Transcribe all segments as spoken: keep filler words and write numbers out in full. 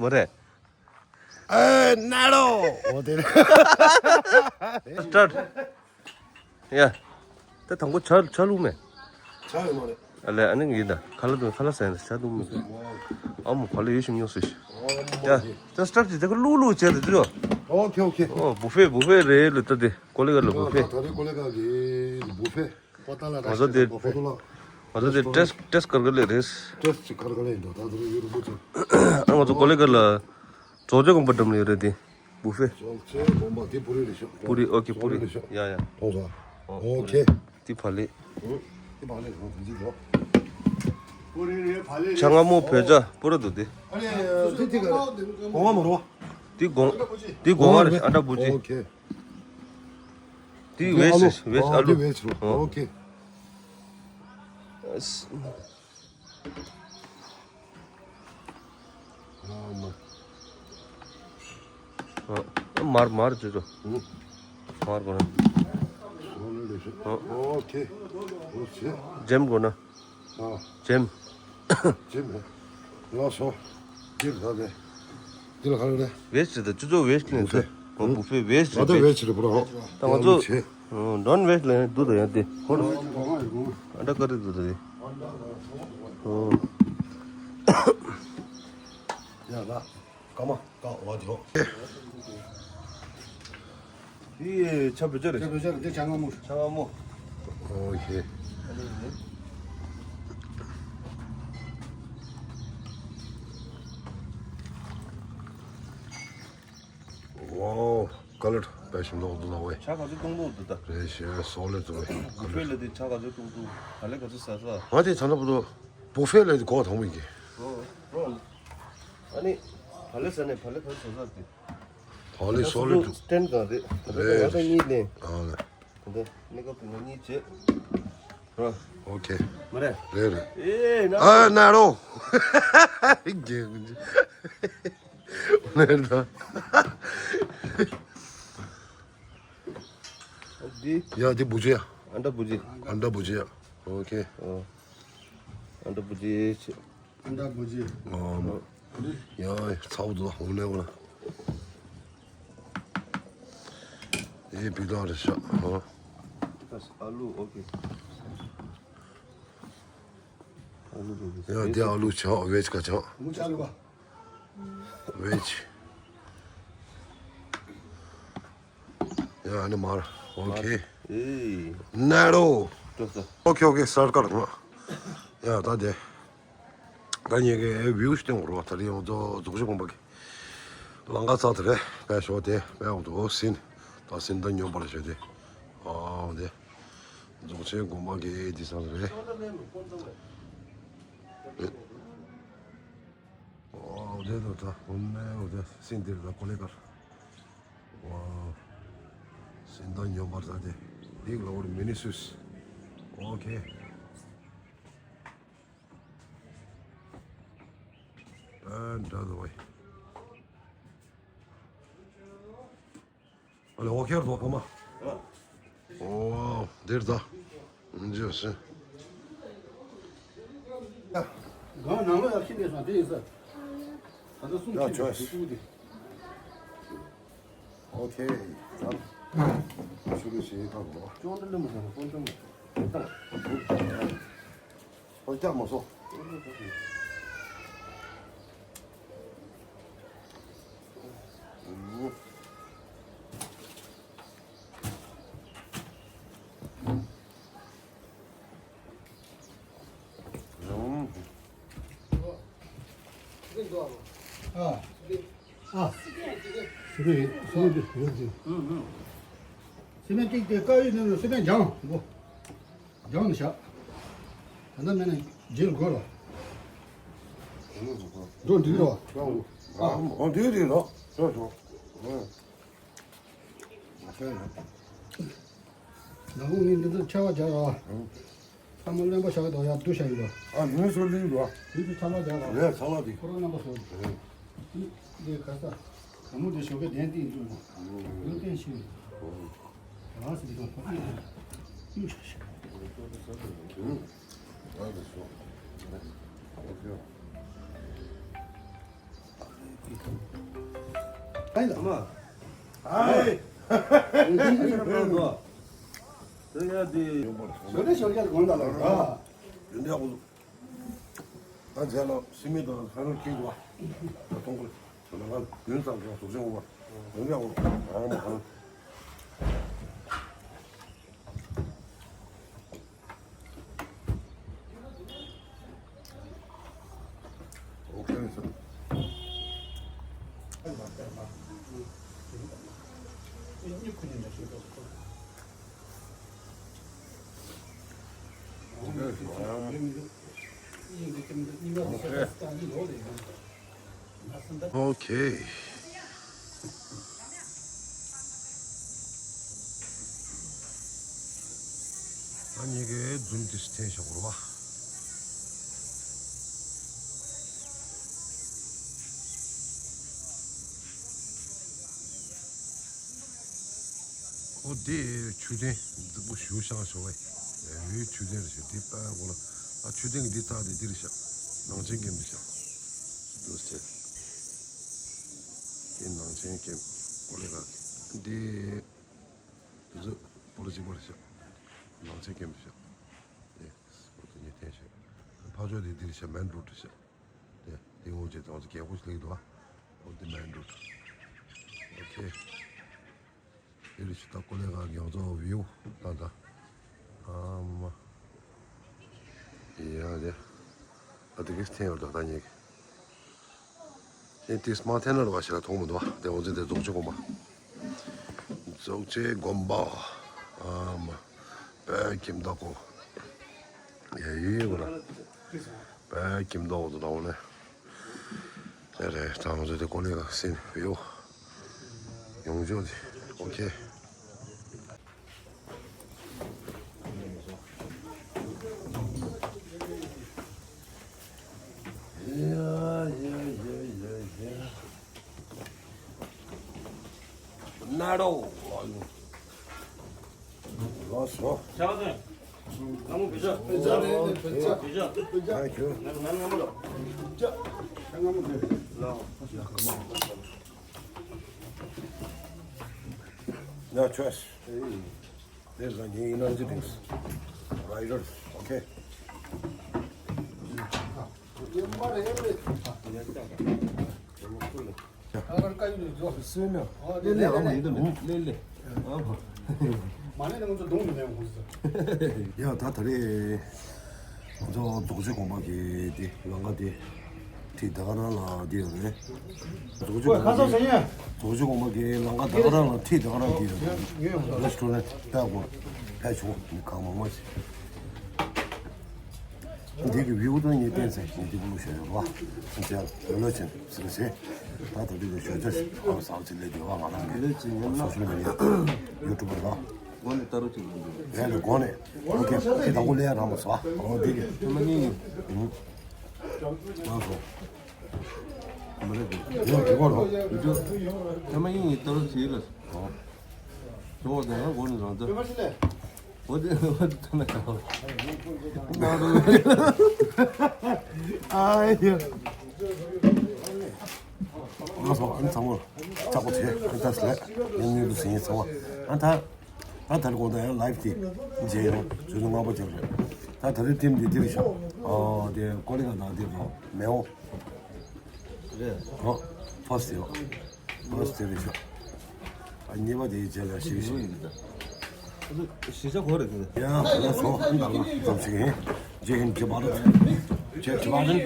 མོ་རེད། ཨེ་ནཱ་རོ། འོ་དེ་རེད། སི་ཊར་ཊི། ཡ། ད་དང་པོ་ཇ་ཇ་བླུགས་མེད། ཇ་ཡོད་མ་རེད། ཨ་ལས་ཨ་ནི་ཡིན་ད་ཁ་ལག་དང་ཁ་ལག་ཟ་ཡིན་ད་ཇ་བླུགས་མེད། ཨ་མོ་ག་ལ་ཡོད་ཤིང་ཉོ་སྲིད། ཡ། ད་སི་ཊར་ཊི་དེ་ཁ་བླུགས་བླུགས་བྱས་ད་དུ། ཨོ་ཁེ་ཨོ་ཁེ། ཨོ་བུ་ཕེ་བུ་ཕེ་རེད་ལ་ད་དེ་ཀོ་ལི་གྷལ་ལ་བུ་ཕེ། ད་རེས་ཀོ་ལི་གྷལ་གི་བུ་ཕེ། ང་ཚོ་དེ་ང་ཚོ་དེ་ཊེ་སི་ཊེ་སི་ཊི་གར་གི་ལས་རེད། ཊེ་སི་ཊི་གར་གི་ལས་འགྲོ་ད་དུ་ཡུ་རུ་བུ་ཚོ། ཨ་ང་ཚོ་ཀོ་ལི་གྷལ་ལ། རྫོགས་བྱེད་དགོན་པ་འགྲམ་ལ་ཡོད་རེད་དེ། བུ་ཕེ། རྫོགས་བྱེད་དགོན་པ་དེ་པུ་རི་རེད་ཤག་པུ་རི་ཨོ་ཁེ་པུ་རི། རེད་ཤག་ཡ་ཡ། མཐོང་སོང་། ཨོ་ཨོ་ཁེ། དེ་བག་ལེབ། དེ་བག་ལེབ་རང་དེ་འདི་འགྲོ། པུ་རི་རེད་བག་ལེབ་རེད། ཆང་སྔ་མོ་བོད་ཇ་པུ་ར་འདུག་དེ། ཨ་ནི་དེ་དེ་ག་སྒོ་ང་མ་རུ་བ། དེ་སྒོ་དེ་སྒོ་ང་རེད་ཨ་འདྲ་བུ་ཅི། ཨོ་ཁེ། དེ་དེ་ཝེ་ཨ་ལུ་སི་ཝེ་སི་ཨ་ཨ་ལུ། དེ་ཝེ་སི་རུ་ཨོ་ཨོ་ཁེ། མར་མར་ཅོ་ཅོ། མར་གོ་ན། ཨོ་ཁེ། ཨོ་ཁེ། ཇེམ་གོ་ན། ཨ། ཇེམ། ཇེམ། ཡོ་སོ། ཇེམ་ད་ནས། འདི་ལ་ག་རེ་རེད། ཝེ་སི་ད་ཅོ་ཅོ་ཝེ་སི་ལེན་ཚེ། ཨོ་བུ་ཕེ་ཝེ་སི་ད་ད་ཝེ་སི་རེད་པོ་ར། ད་ང་ཚོ། ཨོ་ཌོན་ཝེ་སི་ལེན་འདུག་ད་ཡ་དེ། ཧོ་ན། ཨ་འདྲ་ཀ་རེ་འདུག་ད་དེ། ཨོ། ཡ་ལ། ཀ་མ་ཀ་འོ་དེ་འོ། འདི་ཆ་བོད་ཇ་རེད། ཆ་བོད་ཇ་རེད་འདི་ཇ་མངར་མོ། ཇ་མངར་མོ། ཨོ་ཁེ། ཝའོ། ཀ་ལར་དཔེ་ཞིམ་ལོག་འདུག་ལ་ཝེ། ཇ་ག་ཚོད་བཏུང་འདུག་འདི་ད། རེད་ཤེས་སོ་ལེ་འདུག་ཝེ། བུ་ཕེ་ལ་དེ་ཇ་ག་ཚོད་བཏུང་འདུག་ག་ལེ་ག་ཚོད་ཟ་ས། ང་དེ་ད་ལྟ་བུ་དུ་བུ་ཕེ་ལ་དེ་གོ་དང་པོ་ཡིན་གི། ཨོ་ཨོ། ཨ་ནི་བག་ལེབ་ཟ་ནས་བག་ལེབ་ག་ཚོད་ཟ་ས་དེ། བག་ལེབ་སོ་ལེ་འདུག་སི་ཊེན་གང་རེད། ད་ལྟ་རེད་ང་ཚོ་གཉིས་ལེན། ཨ་ལེ། ད་ལྟ་སྣེ་ཁ་བུ་ང་གཉིས་བྱེད། ར། ཨོ་ཁེ། མ་རེད། རེད་རེད། ཨེ་ན། ཨ་ན་རོ། རྒྱན་ནས་ད། འདི། ཡ་འདི་བུ་ཇི་ཡ། ཨ་འདྲ་བུ་ཇི། ཨ་འདྲ་བུ་ཇི་ཡ། ཨོ་ཁེ། ཨོ། ཨ་འདྲ་བུ་ཇི་ཆེ། ཨ་འདྲ་བུ་ཇི། ཨོ་མ། ཡ་ཚ་བོ་འདུག་ཧོ་ནས་བོ་ན། ཨེ་བི་དང་རེད་ཤག་ཨ། ཨ་ལུ་ཨོ་ཁེ། ཨ་ལུ་ཨོ་ཁེ། ཡ་འདི་ཨ་ལུ་ཆགས་ཝེ་ཇི་ག་ཆགས། མུ་ཆ་ལུ་བ། ཝེ་ཇི། ཡ་ཨ་ནི་མར། ཨོ་ཁེ། ཨེ། ན་རོ། ཏོ་ཏོ། ཨོ་ཁེ་ཨོ་ཁེ་སར་ཀར་ང་། ཡ་ད་དེ། ད་ཉེ་གི་ཝིའུ་ཞིག་སྟོན་དགོས་རོ། ད་རེས་ང་ཚོ་རྫོགས་བྱེད་དགོན་པ་གི་ལམ་ཁ་རྩ་དེ་རེད། དཔེ་ཞོག་དེ་དཔེ་འོང་དུ་ཟིན། ད་ཟིན་ད་ཉོན་པར་བྱས་ཏེ། ཨ་འོང་དེ། རྫོགས་བྱེད་དགོན་པ་གི་དེ་ས་རེད། ཨོ་དེ་ད་ད་འོ་ནས་འོ་དེ་སིན་དེ་ད་ཀོ་ལེ་ཀར། ཝའོ། སིན་ད་ཉོན་པར་ད་དེ། འདི་ལ་འོར་མི་ནི་སུས། ཨོ་ཁེ། ཨ་འདྲ་འདུག་བས། ཨ་ལེ་ཨོ་ཁེ་རྡོ་ཕ་མ། ཨོ་དེར་ད། འཇོག་སེ། གང་ནང་ལ་ཡར་ཕྱིན་ནས་སོང་དེ་ཡིན་ས། ད་ལྟ་གསུང་ཡ་ཕྱིན་ཆོས། དེ་གསུང་དེ། ཨོ་ཁེ། ད། ཆུ་རུ་ཞིག་ཐག་གོ། ཅོང་ཏེ་ལེ་མོ་ཟེར་ན་ཀོང་ཏེ་མོ། ད། ཨོ་རྒྱག་མ་སོང་། ཨ། ཨ། སི་པན་ཡིན། སི་པན་ཡོད་ཅིང་། སི་པན་ཏིག་ཏིག་དཀར་ཡོད་ནི་སི་པན་ལྗང་གོ། ལྗང་ནི་བཞག་ད་ལྟ་མེད་ན་རྗེས་ལ་དགོས་རོ། འགྲོ་འགྲིག་རོ། ཨ། འོ་འདི་རེད་རོ། ཞོ་ཞོ། ཨ། ལ་འོང་ནི་འདི་ཚོ་ཆར་པ་རྒྱག་རོ། ཚང་མ་རློན་པ་བཞག་གི་འདུག་ཡར་བསྡུ་བཞག་ཡིན་པ། ཨ་ནི་སོ་ལིང་འགྲོ། དུས་ཚོད་ཚང་མ་རྒྱག་རོགས། རེད་ཚང་མ་དེ། ཁོ་རང་རྣམ་པ་སོ། རེད། འདི་ག་ས། ག་མོ་དེ་ཞོགས་ཀས་གདན་སྟེང་འཛུལ་ནས། ཡོད་བསྟན་ཤེས། རང་སྲིད་དང་ཁོ་ཨ་ནི། ཡུ་ཤ་ཤ། ཨ་ནི་སོ། ཨོ་ཁེ། ཨ་ལེ་ཀི་ ཨ་མ། ཨ་ཡེ། ཨ་ཡེ། ཞོར་ལས་ཞོར་ལས་དགོངས་དག་ལ། ཡོན་ཏན་ཡག་པོ་འདུག་ད་རྗེས་ལ་སི་མི་དང་ཧ་རོ་ཁྱེད་ཀྱི་བ། ད་གཏོང་དགོས། ང་རྒྱུན་བསམ་ཀྱང་ཟུག་ཅན་འོ་བ། ཡོན་ཏན་ཡག་པོ། ཨ་མ་ཧ་རོ། ཨོ་ཁེ། ཨ་ནི་གི་འཛུམ་དེ་འཐེན་བཞག་གོ་ར་བ། ཨོ་དེ་མཆོད་རྟེན་འདི་པོ་ཞུ་བཞག་ཞོ་བས། ཡུལ་མཆོད་རྟེན་རེད་ཤག་དེ་པ་གོ་ལ། ཨ་མཆོད་རྟེན་གི་འདི་ལྟ་དེ་འདི་རེད་ཤག་ནང་ཆེན་དགོན་པ་ཤག་འདུག་ཟེར། དེ་ནང་ཆེན་དགོན་པ་ཀོ་ལེ་ག་གི་འདི། དེ་ཚོ་པོ་ལོ་གཅིག་པ་རེད་ཤག་ནང་ཆེན་དགོན་པ་ཤག་དེ་སྤོ་ཏོ་ཉེ་ཐེན་ཤག་ཕ་ཆོས་དེ་འདི་རེད་ཤག་མེན་རོ་ཌི་རེད་ཤག་དེ་དེ་ངོ་ཅེ་ཏོང་ཙེ་རྒྱལ་པོ་ཞིག་ལེགས་འདུག་ཨོ་དེ་མེན་རོ་ཌི། ཨོ་ཁེ། དེ་རེད་ཤག་ད་ཀོ་ལེ་ག་གི་ཡོངས་རྫོགས་བིའུ་ད་ད། ཨ་མ། ཡ་དེ། ཨ་དེ་གིས་འཐེན་ཡོད་ད་ད་ཉེ་གི་ཨེ་ཏིས་མ་ཐེན་ན་ར་བ་ཞིག་ལ་མཐོང་མི་འདུག་བ། དེ་འོ་ཙི་དེ་རྫོགས་ཆེན་དགོན་པ། རྫོགས་ཆེན་དགོན་པ། ཨ་མ། པའི་ཁྱིམ་བདག་གོ། ཡ་ཡི་གོ་ལ། པའི་ཁྱིམ་བདག་གོ་དུ་དང་བོ་ནས། དེ་རེད་དང་བོ་དེ་ཀོ་ལེ་ག་སིན་བེའོ། ཡོང་ཆོག་དེ། ཨོ་ཁེ། ཡ་ཡ་ཡ་ཡ་ཡ། ན་རོ། ལགས་སོ། ཆ་ག་དོན། ང་མོ་བེ་ཆ། བེ་ཆ་རེད་ནས་བེ་ཆ། བེ་ཆ། བེ་ཆ། Thank you. ང་ང་ང་མོ་ལ། བེ་ཆ། ང་མོ་བེ། ལ། ཡ་ཁ་མ། ཡ་ཆོས། There's a new energy things. Riders. Okay. ཡ་ད་ད་རེས། ང་ཚོ་རྫོགས་ཆེན་དགོན་པ་གི་དེ་ལམ་ཁ་དེ་ཁྲིད་ད་ག་རང་ལ་དེ་ཡོད་རེད། རྫོགས་ཆེན་དགོན་པ་གི་རྫོགས་ཆེན་དགོན་པ་གི་ལམ་ཁ་ད་ག་རང་ལ་ཁྲིད་ད་ག་རང་དེ་ཡོད་རེད། རེ་སི་ཊོ་རན་ཊི་ད་གོ་ཕལ་ཆེར་མི་གང་མང་མང་ཞིག་འདི་གི་བིའུ་དང་ངས་བསྟན་ཚེ་ངས་འདི་གུ་ལུག་ཞོ་ཡོད་རེད་བ། ཁྱེད་ལོ་ཆེན་ཟེར་ཟེར་ད་ད་དུས་ཀྱི་ཞོ་ཆ་ཞིག་ཨ་ཟག་ཅིག་ལས་དེ་བ་ང་རང་གི་སོ་ཤལ་མི་ཌི་ཡ་ཡུ་ཊུབ་པ་རེད་བ། སྒོ་ནས་ལྟ་རོགས་བྱེད་དགོས་འདུག་ལས་ལས་སྒོ་ནས། ཨོ་ཁེ། ཁྱེད་དང་པོ་ལས་རང་མ་སོ། ཨོ་འདི་གི་ཐ་མ་གཉིས་ཡིན། ཨུ། ང་སོ། མ་རེད་འདུག་ཡང་དེ་སྐོར་རོ། ཡུ་ཊུབ། ཐ་མ་གཉིས་ཡིན་ལྟ་རོགས་བྱེད་ལ། ཨོ། ཇོ་བོ་དང་ཡང་སྒོ་ནས་རང་ལྟ། འོ་དེ་འོ་དེ་ཐ་མ་ཡང་། ཨ་ཡ། ང་སོ་ཨ་ནི་ཚང་མ་ལྕགས་པོ་བྱས་ཨ་ནི་ད་སླེབས་ཉམས་ཉུལ་དུ་ཟིན་ཚང་མ་ཨ་ནི་ད། ད་ད་རེས་དགོང་དག་ཡང་ལའེབ་དེ་མཇལ་ཡོང་། ཆུ་ཚོད་ལྔ་པ་ཅིག་རེད། ད་ད་རེས་ཊིམ་འདི་འདིར་ཤོག་ཨོ་དེ་ཀོ་ལི་ག་དང་འདིར་རོ་མེའོ། རེད། ཨོ་ཕར་སི་ཊི་ཡོད། ཕར་སི་ཊི་རེད་ཤོག་ཨ་གཉིས་པ་དེའི་རྗེས་ལ་ཤིག་ཤིག་གཞིས་ཆགས་གོ་རེད་དེ། ཡང་ད་ལ་སོ་ཨ་ནི་ད་ལ་ཙམ་ཞིག་ཡིན། ཇེ་ཧིན་ཇེ་བྷ་རཏ། ཇེ་ཇེ་བྷ་རཏ།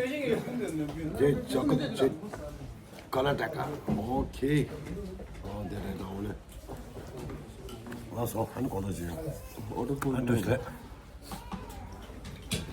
ཇེ་ཇ་ཀ་ཇེ། ཀར་ན་ཊ་ཀ་ཨོ་ཁེ། ཨོ་དེ་རེད་ད་འོ་ལེ། ལགས་སོ་ཨ་ནི་གོ་ཐོས་བྱེད་ཡོང་། ཨོ་ཏོ་ཨ་ནི་ལེ།